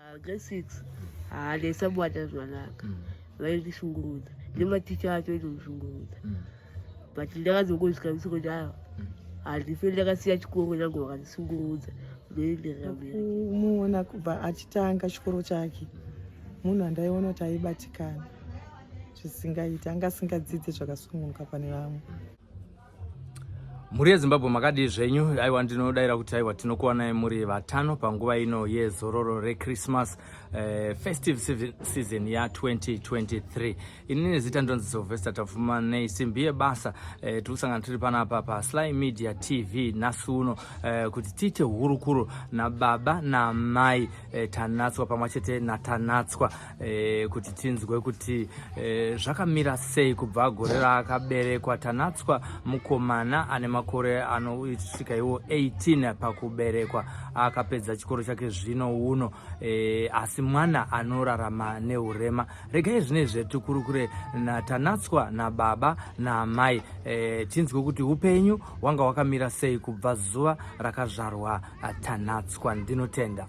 Grade 6 haa ndaisabata zvakanaka, vaindishungurudza nematicha acho aitondishungurudza, but ndakazongosvika musi aiwa, handife ndakasiya chikoro nyange vakandishungurudza, ndoenderera mberi. Kumuona kubva achitanga chikoro chake, munhu andaiona kuti aibatikana zvisingaiti, anga asingadzidze zvakasununguka pane vamwe. Mhuri yeZimbabwe, makadii zvenyu? Aiwa, ndinodaira kuti aiwa, tinokuwanai muri vatano panguva ino yezororo reChristmas, festive season ya2023. Inini zita ndonzi Sylvester Tafumanei, simbi yebasa. Tiri kusangana tiri panapa paSly Media TV nhasi uno kuti tiite hurukuro nababa namai Tanatswa pamwe chete naTanatswa, kuti tinzwe kuti zvakamira sei kubva gore raakaberekwa. Tanatswa mukomana ane makore anosvika iwo 18 pakuberekwa, akapedza chikoro chake zvino uno, asi mwana anorarama neurema. Regai zvinezve tikurukure naTanatswa nababa naamai, tinzwe kuti upenyu hwanga hwakamira sei kubva zuva rakazvarwa Tanatswa. Ndinotenda.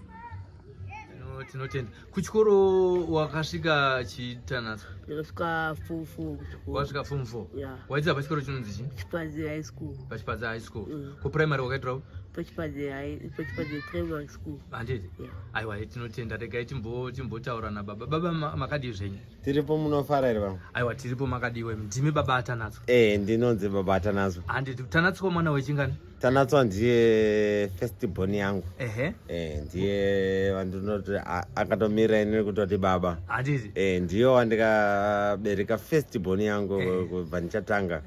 Tinotenda. Kuchikoro wakasvika chiTanatswa? Ndakasvika form 4 kuchikoro. Wasvika form 4? Yeah. Waidzidza pachikoro chinonzi chii? Chipadze High School. Pachipadze High School. Kuprimary wakaitirawo? Pachipadze Primary School. Handiti? Yeah. Aiwa, tinotenda. Regai timbotaura nababa. Baba, makadii zvenyu? Tiripo, munofara here vamwe? Aiwa, tiripo. Makadiwe? Ndimi baba aTanatswa? Eh, ndinonzi baba Atanatswa. Handiti? Tanatswa mwana wechingani? Tanatswa ndiye first born yangu. Ehe. Ndiye wandinoti akatomira inini kutoti baba. Handiti? Ndiye wandikabereka, first born yangu kubva ndichatanga.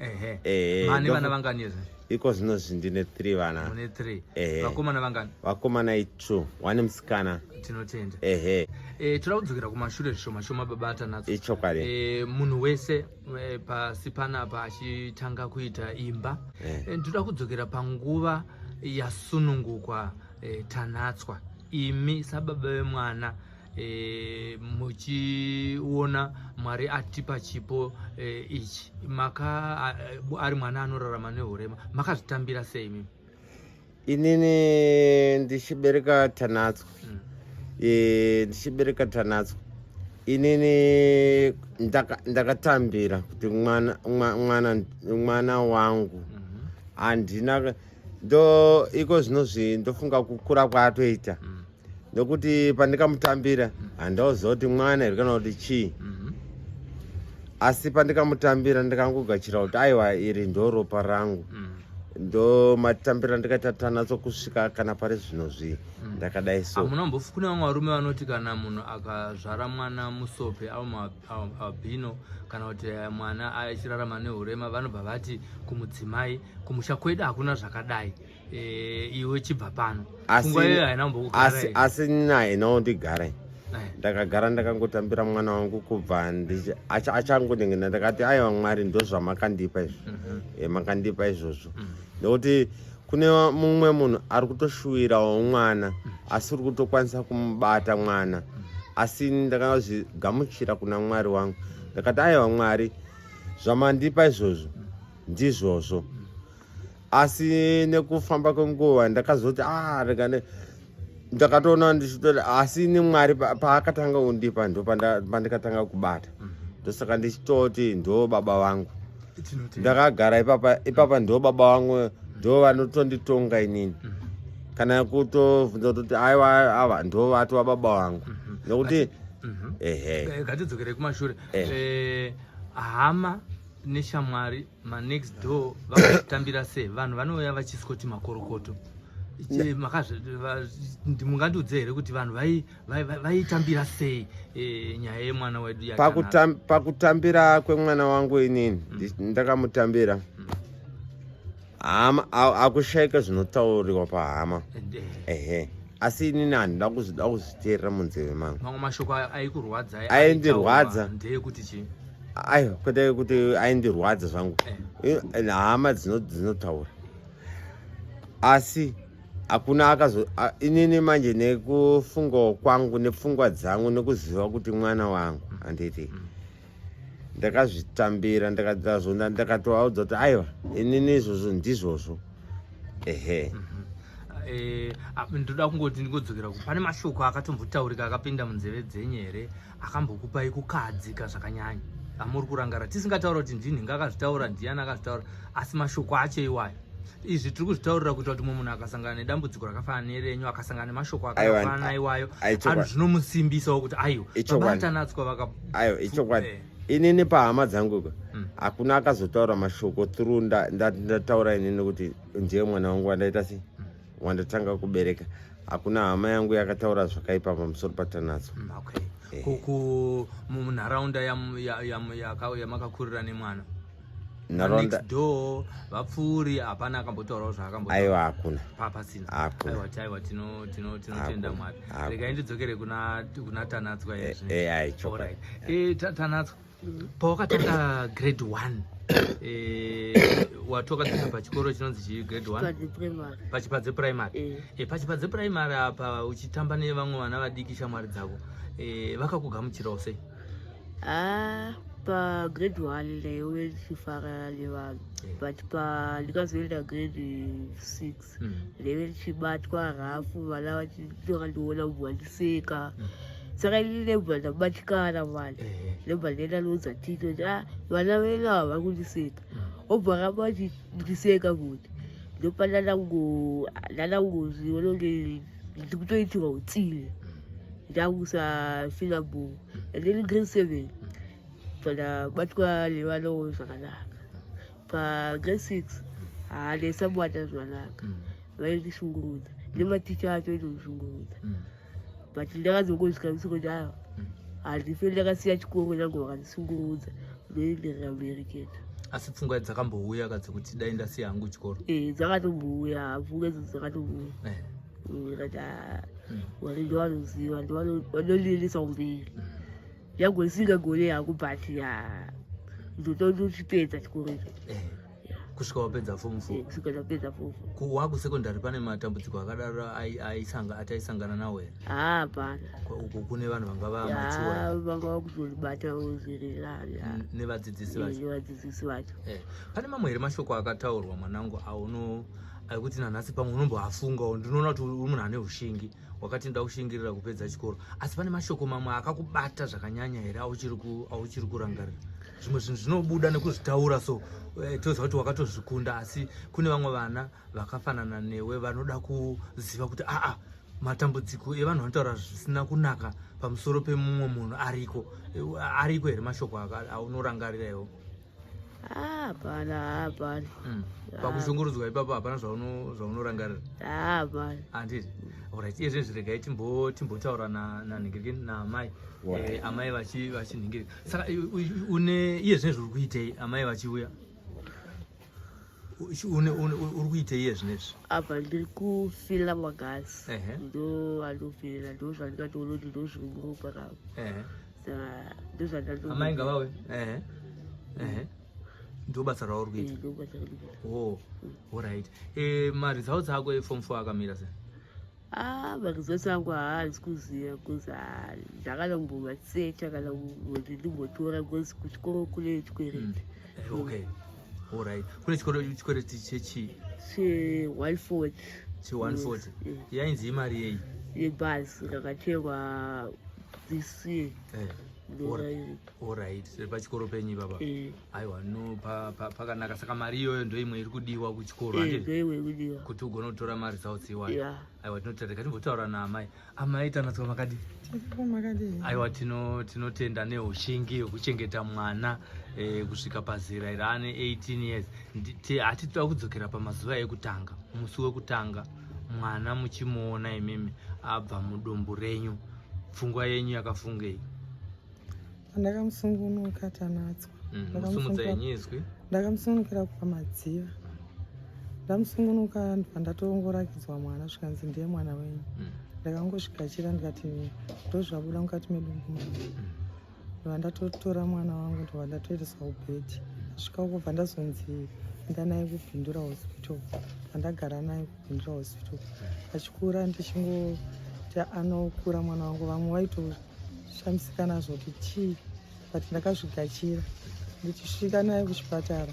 Mane vana vangani izvi? Iko zvinozvi ndine 3 vana. Mune 3? Ehe. Vakomana vangani? Vakomana i2, one musikana. Tinotenda. Ehe. Toda kudzokera kumashure zvishoma shoma, baba Atanatswa. Ichokwadi. Munhu wese pasi panapa achitanga kuita imba, ndoda kudzokera panguva yasunungukwa Tanatswa. Imi sababa vemwana, muchiona Mwari atipa chipo ichi, maka ari mwana anorarama neurema, makazvitambira sei mimi? Inini ndichibereka Tanatswa, ndichibereka Tanatswa inini ndakatambira kuti mwana wangu. Handina ndo iko zvinozvi ndofunga kukura kwaatoita, nokuti pandikamutambira handauziva kuti mwana here kana kuti chii, asi pandikamutambira ndikangogachira kuti aiwa, iri ndo ropa rangu. Ndo matambira ndikaita Tanatswa kusvika kana pari zvino zvi ndakadai so. Hamuna mbofu kune vamwe varume vanoti kana munhu akazvara mwana musope au albino kana kuti mwana achirarama neurema, vanobva vati kumudzimai, "Kumusha kwedu hakuna zvakadai, iwe chibva pano." Pfungwa iyoyo haina kumbokugara Asi here? Asi nina haina kundigara. Ndakagara ndakangotambira mwana wangu kubva achangonengena. Ndakati aiwa, Mwari, ndo zvamakandipa izvi. Makandipa izvozvo, nekuti kune mumwe munhu ari kutoshuwirawo mwana asi uri kutokwanisa kumubata mwana, asi ini ndakazvigamuchira kuna Mwari wangu. Ndakati aiwa, Mwari, zvamandipa izvozvo ndizvozvo. Asi nekufamba kwenguva ndakazoti ah, rega ndakatoona ndichitoti asi ini Mwari paakatanga kundipa ndo pandikatanga kubata. Ndosaka ndichitoti ndo baba vangu. Tinotenda. Ndakagara ipapa ipapa, ndo baba vangu, ndo vanotonditonga inini. Kana kutovhunza kutoti aiwa, ava ndo vatova baba vangu, nokuti ehe. Ngatidzokerei kumashure. Hama neshamwari, manext door vakazvitambira sei? Vanhu vanouya vachiswoti makorokoto. Mungandiudze here kuti vanhu vaitambira sei nyaya yemwana wedu yaTanatswa? Pakutambira kwemwana wangu inini, ndakamutambira hama akushayika zvinotauriwa pahama. Ehe, asi inini handina kuzvida kuzviteerera munzeve mangu. Mamwe mashoko aikurwadza Aindirwadza. ndeyekuti chii? Aiwa, kwete kuti aindirwadza zvangu. Hama dzinotaura, asi hakuna akazo inini manje nekufungawo kwangu nepfungwa dzangu nekuziva kuti mwana wangu, handiti? Ndakazvitambira, ndakatovaudza kuti aiwa, inini izvozvo ndizvozvo, ehe. Eh, ndoda kungoti ndingodzokera pane mashoko akatombotaurika akapinda munzeve dzenyu here akambokupai kukahadzika zvakanyanya amuri kurangara tisingataura kuti ndinhinga akazvitaura ndiyani akazvitaura asi mashoko acho iwayo izvi tiri kuzvitaurira kuita kuti mumwe munhu akasangana nedambudziko rakafanana nerenyu akasangana nemashoko akafanana iwayo zvinomusimbisawo kuti aiwa vabatanatswa vaka aiwa ichokwadi eh. Inini pahama dzangu ka hakuna akazotaura mashoko through ndataura inini kuti ndiye mwana wangu wandaita sei wandatanga kubereka. Hakuna hama yangu yakataura zvakaipa pamusoro paTanatswa. Okay. Eh. Munharaunda yamakakurira nemwana nharaunda door vapfuuri hapana akambotaurawo zvaakambotaura. Aiwa, hakuna. Pasina. Hakuna. Aiwa, aiwa, tinotenda Mwari. Regai ndidzokere kuna Tanatswa. Eh, eh, ai, chokwadi. Alright. Tanatswa, pawakatanga grade 1, watokadzidza pachikoro chinonzi chii? Grade 1? Chipadze Primary. PaChipadze Primary. Eh. PaChipadze Primary apa uchitamba nevamwe vana vadiki, shamwari dzako, vakakugamuchirawo sei? Ah, pa grade 1 ndaive ndichifara nevanhu, but pa ndikazoenda grade 6 ndaive ndichibatwa rafu, vana vachitongandiona vandiseka. Saka ini ndebva ndabatikana mani. Ndobva ndaenda noudza tito kuti, ah, vana vedu ava vari kundiseka. Obva ramba vachindiseka futi. Ndopa ndandangozviona kunge ndikutoitirwa utsinye, ndakusafila bho. And then grade 7 pandabatwa nevanawo zvakanaka. Pa grade 6 handaisabata zvakanaka, vaindishungurudza nematicha acho aitondishungurudza. But ndakazongosvika musi kuti aiwa, handife ndakasiya chikoro nyange vakandishungurudza, ndoenderera mberi chete. Asi pfungwa dzakambouya ka dzekuti dai ndasiya hangu chikoro? Eh, dzakatombouya, pfungwa idzo dzakatombouya. Ndikati, Mwari ndovanoziva, ndovanondiendesa kumberi. Yange isingagone yangu, but ya, ndotochipedza chikoro icho. Kusvika wapedza form 4? Eh, kusvika ndapedza form 4. Wakusekondari pane matambudziko akadaro ataisangana nawo here? Haa, hapana. Uko kune vanhu vanga vamature? Ya, vanga vakuzondibata zvirirani Nevadzidzisi vacho? Nevadzidzisi vacho. Pane mamwe here mashoko akataurwa, mwanangu, auno ekuti nanhasi pamwe unomboafungawo? Ndinoona kuti uri munhu ane ushingi, wakati ndoda kushingirira kupedza chikoro, asi pane mashoko mamwe akakubata zvakanyanya here auchiri kurangarira? Zvimwe zvinhu zvinobuda nekuzvitaura, so toziva kuti wakatozvikunda, asi kune vamwe vana vakafanana newe vanoda kuziva kuti aa, matambudziko evanhu vanotaura zvisina kunaka pamusoro pemumwe munhu ariko. Ariko here mashoko aunorangarira iwo? Hapana, hapana. Pakushungurudzwa ipapo hapana zvaunorangarira? Hapana. Handiti? Alright, iye zvinezvi regai timbotaura nanhingiriki naamai. Amai vachinhingirika, saka une iye zvinezvi uri kuitei amai vachiuya? Uri kuitei iye zvinezvi? Apa ndiri kufila magasi. Ndo andofila, ndo zvandingatoona kuti ndo zviri muropa rangu. Saka ndo zvandando Amai ngavawe. Ehe, ehe, ndo basa rauri kuita? Ndo basa randiri kuita. Oh, alright. Maresults ako eform 4 akamira sei? Ah, maresults angu haasi kuziva because ndakana kumbomasecha kana kuti ndimbotora, because kuchikoro kune chikwereti. Okay, alright, kune chikoro chikwereti chechii? Che 140. Che 140? Yainzi imari yei? Yebhasi rakatengwa this year. Ndorairi. Alright, pachikoro penyu ipapa? Eh. Aiwa, no, pakanaka. Saka mari iyoyo ndo imwe iri kudiwa kuchikoro? Eh, Handiti? ndoimwe ikudiwa. Kuti ugone kutora maresults iwayo. Ya. Aiwa, tinotenda. Timbotaura naamai. Amai Tanatswa, makadii? Tiripo, makadii? Aiwa, tinotenda neushingi hwekuchengeta mwana kusvika pazera iri ane 18 years. Hatitoda kudzokera pamazuva ekutanga, musi wekutanga mwana muchimuona imimi abva mudumbu renyu, pfungwa yenyu yakafungei? Pandakamusungunuka Tanatswa, Musumudza yenyu izwi. Ndakamusunungukira pamadziva. Ndamusungunuka, ndibva ndatongorakidzwa mwana, zvikanzi ndiye mwana wenyu. Ndakangosvigachira, ndikati ndozvabuda mukati medumbu mangu. Ndobva ndatotora mwana wangu, ndobva ndatoendeswa kubhedhi. Svika uko, bva ndazonzi enda naye kuBindura Hospital. Pandagara naye kuBindura Hospital, achikura, ndichingoti anokura mwana wangu. Vamwe vaitoshamisika nazvo kuti chii, but ndakazvigachira. Ndichisvika naye kuchipatara,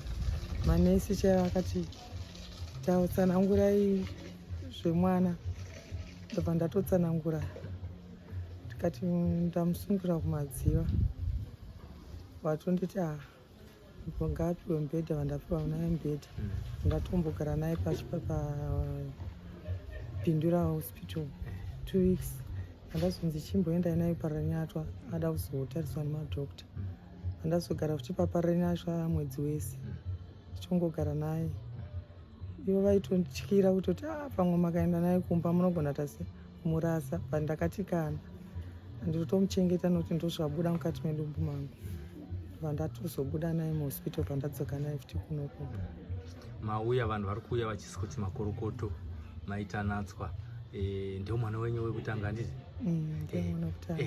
manesi chaivo akati, "Tatsanangurai." zvemwana ndobva ndatotsanangura ndikati ndamusungira kumadziva vatonditi ah ngaapiwe mubhedha vandapiwa naye mubhedha ndatombogara naye pabindura hospital 2 weeks. Andazonzi chimboendai naye Parirenyatwa, ada kuzotariswa nemadhokta. Andazogara futi paParirenyatwa mwedzi wese tichingogara naye. Ivo vaitondityira kutoti a ah, pamwe makaenda naye kumba munogona tase kumurasa, but ndakati kana ndinotomuchengeta nokuti ndozvabuda mukati medumbu mangu. Vandatozobuda naye muhospital pandadzoka naye futi kunokumba. Mauya, vanhu vari kuuya vachisi kuti makorokoto maitanatswa. Ndio mwana wenyu wekutanga, handiti? Ndiye mwana wekutanga.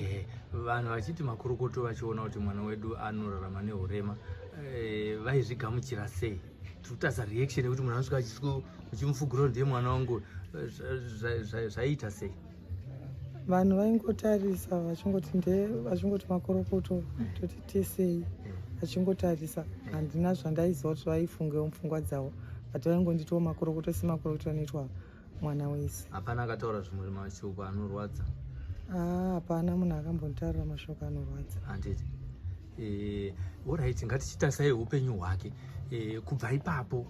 Vanhu vachiti makorokoto vachiona kuti mwana wedu anorarama neurema, vaizvigamuchira sei? Tiri kutarisa reaction yekuti munhu anosvika achisiko uchimufugura kuti ndiye mwana wangu, zvaiita sei? Vanhu vaingotarisa vachingoti nde vachingoti makorokoto, toti tesei, vachingotarisa. Handina zvandaiziva kuti vaifungewo mupfungwa dzavo, but vaingonditiwo makorokoto semakorokoto anoitwa mwana wese. Hapana akataura zvimwe mashoko anorwadza? Aa, hapana munhu akambonditaurira mashoko anorwadza. Handiti. Alright, ngatichitarisai upenyu hwake. Kubva ipapo,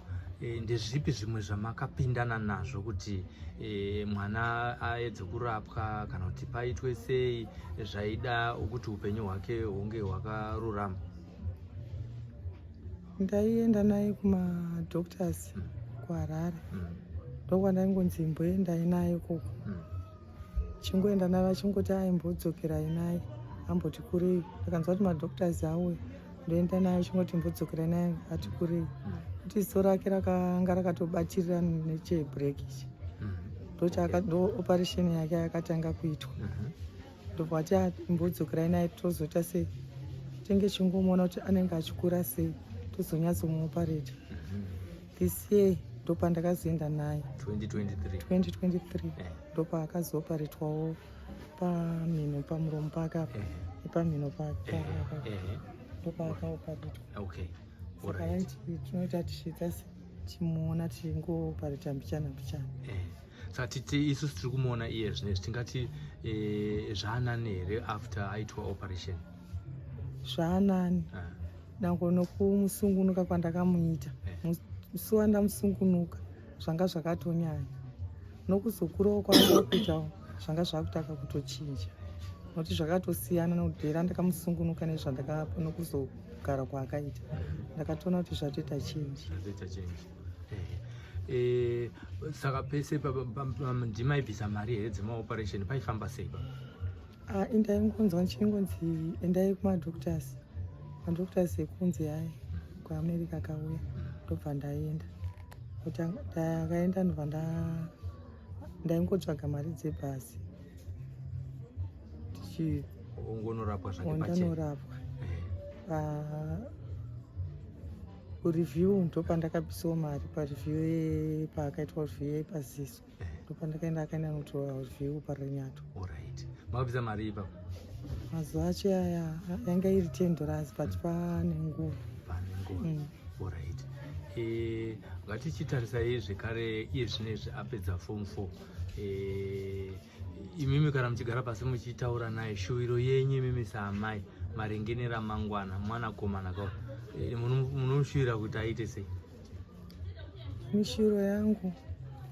ndezvipi zvimwe zvamakapindana nazvo kuti mwana aedze kurapwa kana kuti paitwe sei zvaida kuti upenyu hwake hunge hwakarurama? Ndaienda naye kumadoctors kuHarare. Ndokwandaingonzi imboendai naye ikoko. Chingoenda naye, vachingoti aimbodzokerai naye amboti kurei. Ndakanzwa kuti madoctors auya, ndoenda naye, chingoti imbodzokerai naye ati kurei, kuti ziso rake rakanga rakatobatirira nechebreak ichi. Ndo operation yake yakatanga kuitwa. Ndobva vati imbodzokerai naye, tozoita sei, tenge chingomuona kuti anenge achikura sei, tozonyatsomuopareta. This year ndopandakazoenda naye. 2023? 2023. Ndopaakazooparetwawo pamhino, pamuromo pake apa, nepamhino pake apa. Ndopaakaoparetwa. Saka vaiti tinoita tichiita tichimuona tichingopareta mbichana mbichana. Saka titi isusu tiri kumuona iye zvinezvi, tingati zvaanani here after aitwa operation? Zvaanani. Nango nokumusungunuka kwandakamuita, musi wandamusungunuka zvanga zvakatonyanya. Nokuzokurawo kwaanga kuitawo zvanga zvakutaka kutochinja, nokuti zvakatosiyana nokudhera ndakamusungunuka nezvandaka nokuzogara kwaakaita. Ndakatoona kuti zvatoita chinji. Zvatoita change. Saka pese ndimaibvisa mari here dzemaoperation? Paifamba sei pa? Ah, indaingonzwa ndichingonzi endai kumadoctors, madoctors ekunze aya kuAmerica akauya. Ndobva ndaenda. Kuti ndakaenda, ndobva ndaingotsvaga mari dzebhasi. Ungonorapwa zvake pachena? Ndanorapwa. Kureview ndopandakabvisawo mari pareview, paakaitwa review yepaziso. Ndopandakaenda, akaenda nokutora review paRenyato. Alright, makabvisa mari ipapo? Mazuva acho aya yanga iri $10, but pane nguva. Pane nguva. Alright. Ngatichitarisai zvekare iye zvinezvi apedza form 4. Imimi kana muchigara pasi muchitaura naye, shuviro yenyu imimi saamai maringe neramangwana mwanakomana ka, munomushuvira kuti aite sei? Mishuro yangu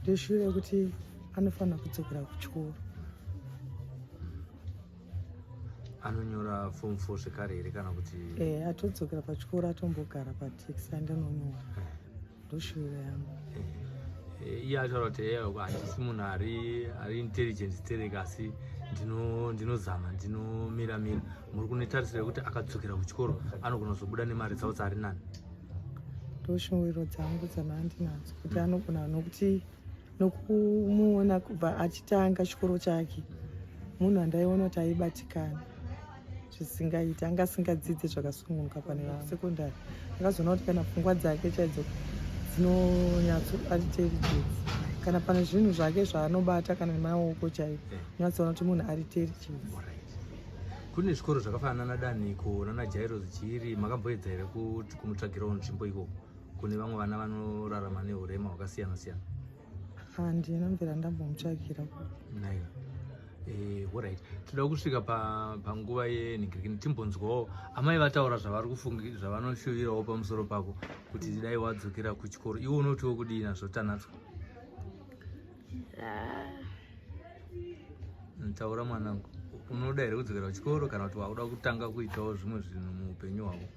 ndeshuro yekuti anofanira kudzokera kuchikoro. Anonyora form 4 zvekare here kana kuti? Atodzokera pachikoro, atombogara pateksi, andinonyora. Ndoshuro yangu. Iye ataura kuti handisi munhu ari intelligent sterek, asi ndinozama, ndinomiramira. Muri kunetarisira yekuti akadzokera kuchikoro anogona kuzobuda nemari dzavo dzaari nani? Ndoshuviro dzangu dzandinadzo kuti anogona, nokuti nokumuona kubva achitanga chikoro chake, munhu andaiona kuti aibatikana zvisingaiti, anga asingadzidze zvakasununguka pane vamwe. Sekondari akazoona kuti kana pfungwa dzake chaidzo dzinonyatso ari intelligence, kana pane zvinhu zvake zvaanobata kana nemaoko chaivo, unyatsoona kuti munhu ari intelligence. Alright. Kune zvikoro zvakafanana naDanhiko nanaJairos Jiri, makamboedza here kuti kumutsvagirawo nzvimbo ikoko kune vamwe vana vanorarama neurema hwakasiyana siyana? Handina mvera ndambomutsvagira. Naiwa. Alright, toda kusvika panguva yenhingirikini, timbonzwawo amai vataura zvavari kufungi, zvavanoshuvirawo pamusoro pako, kuti dai wadzokera kuchikoro. Iwe unotiwo kudii nazvo, Tanatswa? Ah. Taura mwanangu, unoda here kudzokera kuchikoro kana kuti wakuda kutanga kuitawo zvimwe zvinhu muupenyu hwako?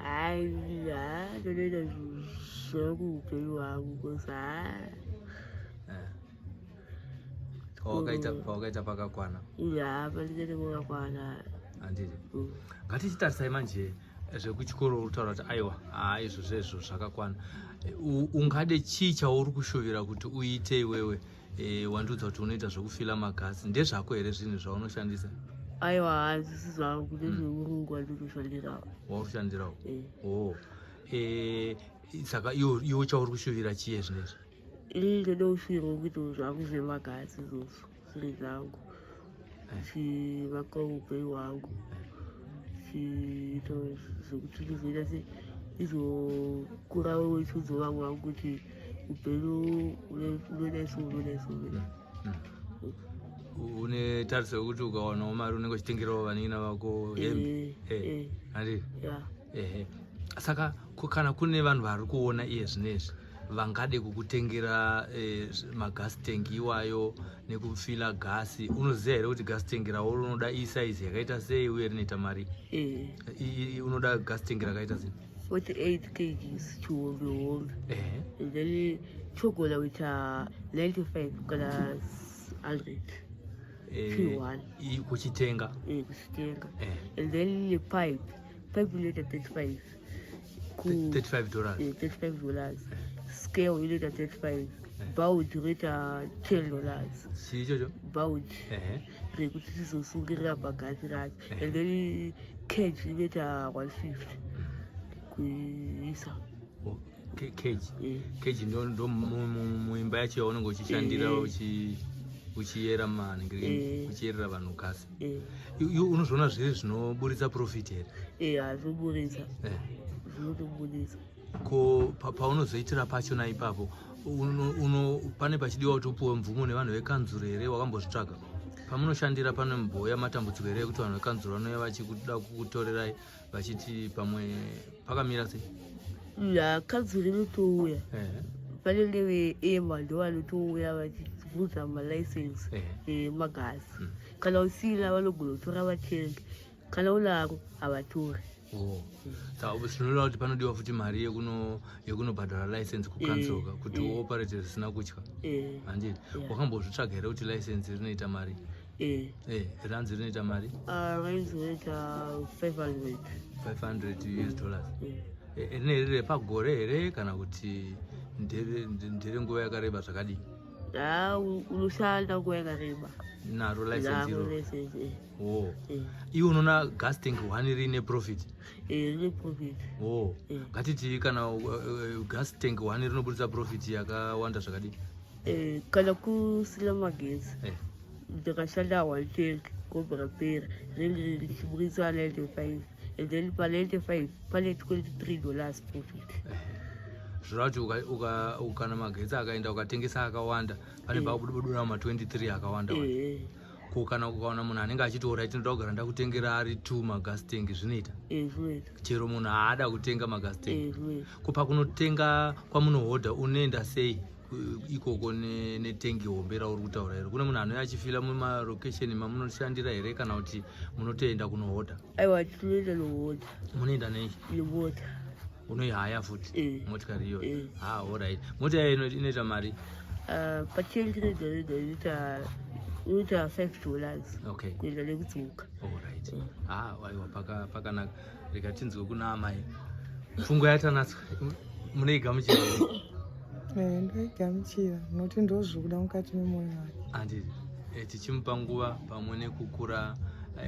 Hayi, ha, ndonoita zvangu upenyu hwangu because ha. Pawakaita pakakwana. Ya, pandikaita pakakwana. Handiti? Ngatichitarisai manje zvekuchikoro. Uri kutaura kuti aiwa, haa, izvo zvezvo zvakakwana. Ungade chii chauri kushuvira kuti uite iwewe? Wandiudza kuti unoita zvekufila magasi. Ndezvako here zvinhu zvaunoshandisa? Aiwa, hazvisi zvangu, ndezvemurungu wandotoshandirawo. Wauri kushandirawo? Eh. Oh. Saka iwe chauri kushuvira chiye zvinezvi? Ini ndoda kushuvirawo kuitawo zvangu zvemagasi izvozvo, zviri zvangu, chivaka upenyu hwangu, chiita zvekuti ndizoita se ndizokura wechiudza vamwe vangu kuti upenyu unoda so, unoda so, unoda. Une tariso yekuti ukawanawo mari unenge uchitengerawo vanin'ina vako hembe? Eh, eh. Handiti? Ya. Ehe, saka kana kune vanhu vari kuona iye zvinezvi vangade kukutengera magas tank iwayo nekufila gasi, unoziva here kuti gas tank rawo unoda isize yakaita sei uye rinoita mari? Eh. Unoda gas tank rakaita sei? 48 kgs, chihombe hombe. And then chogona kuita 95 kana 100. P1. Kuchitenga? Eh, kuchitenga. And then nepipe, pipe inoita 35 $35? $35. Scale inoita 35, bolt rinoita $10. Chii ichocho? Bolt rekuti tizosungirira pagasi racho. And then cage inoita 150 kuisa. Oh, cage? Eh. Cage ndo muimba yacho yaunenge uchishandira? Uchiyera manhingirikini? Eh. Uchiyerera vanhu gasi? Eh. Iwe unozviona zviri zvinoburitsa profit here? Eh, hazvoburitsa. Zvinotobudisa. Ko paunozoitira pachona ipapo, pane pachidiwa kuti upiwe mvumo nevanhu vekanzuro here? Wakambozvitsvaga? Pamunoshandira pane mboya matambudziko here ekuti vanhu vekanzuro vanouya vachikuda kukutorerai, vachiti pamwe pakamira sei? Ya, kanzuro inotouya. Panenge veEMA ndo vanotouya vachibvunza malicense emagasi. Kana usina, vanogona kutora vatenge. Kana unaro, havatori. Oh. Saka zvinoreva kuti panodiwa futi mari yekunobhadhara license kukanzuro ka, kuti uoperate zvisina kutya? Eh. Handiti? Yeah. Wakambozvitsvaga here kuti license rinoita mari? Eh. Ranzi rinoita mari? Ah, raizoita 500. $500? Eh. Rine riri repagore here kana kuti ndere nguva yakareba zvakadii? Ha, unoshanda nguva yakareba. Naro license Naro iro? license, eh. Oh. Eh. Iwe unoona gas tank one riine profit? Eh, rine profit. Oh. Eh. Ngatiti kana gas tank one rinobudisa profit yakawanda zvakadii? Eh, kana kusina magetsi, ndakashanda one tank gobva rapera, ringe richiburitsa 95, and then pa95 pane $23 profit. Zvoreva kuti kana magetsi akaenda, ukatengesa akawanda, pane pakubuda ma23 akawanda wanda. Eh. Ko kana ukaona munhu anenge achiti, "Alright, tinoda kugara ndakutengera ari two magas tank," zvinoita? Eh, zvinoita. Chero munhu haada kutenga magas tank? Eh, zvinoita. Ko pakunotenga kwamunohodha, unoenda sei ikoko netengi hombe rauri kutaura iro? Kune munhu anouya achifila mumarokesheni mamunoshandira here kana kuti munotoenda kunohodha? Aiwa, tinoenda nohodha. Munoenda nei? Nemota. Unoihaya futi? Eh. Motikari iyoyo? Eh. Ah, alright. Mota iyoyo inoita mari? Ah, patengi rega rega inoita $5 kuenda nekudzoka. Alright. Ah, aiwa, pakanaka. Rega tinzwe kuna amai pfungwa yaTanatswa. Munoigamuchira here? Eh, ndoigamuchira nokuti ndozvikuda mukati memwoyo wake. Handiti? Tichimupa nguva pamwe nekukura,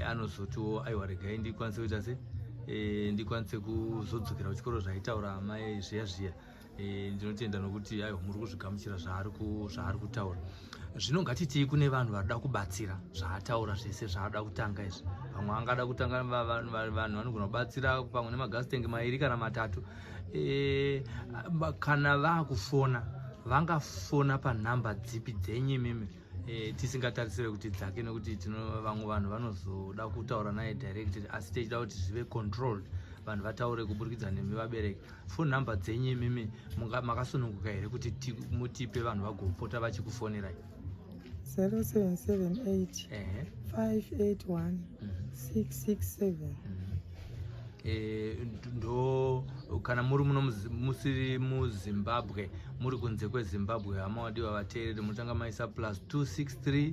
anozotiwo, "Aiwa, regai ndikwanise kuita se ndikwanise kuzodzokera kuchikoro," zvaitaura amai zviya zviya. Ndinotenda nokuti aiwa, muri kuzvigamuchira zvaari kutaura. Zvino ngatitii kune vanhu varida kubatsira zvaataura zvese zvaada kutanga izvi. Pamwe angada kutanga, vanhu vanogona kubatsira pamwe nemagas tank mairi kana matatu. Kana vaakufona. Vangafona panhamba dzipi dzenyu imimi, tisingatarisire kuti dzake, nekuti tino vamwe vanhu vanozoda kutaura naye direct, asi tichida kuti zvive controlled, vanhu vataure kuburikidza nemi vabereki. Phone number dzenyu imimi, makasununguka here kuti mutipe, vanhu vagopota vachikufonerai? 0778 581 667. Ndo kana muri muno musiri muZimbabwe, muri kunze kweZimbabwe, hama wadiwa vateereri, munotanga maisa +263.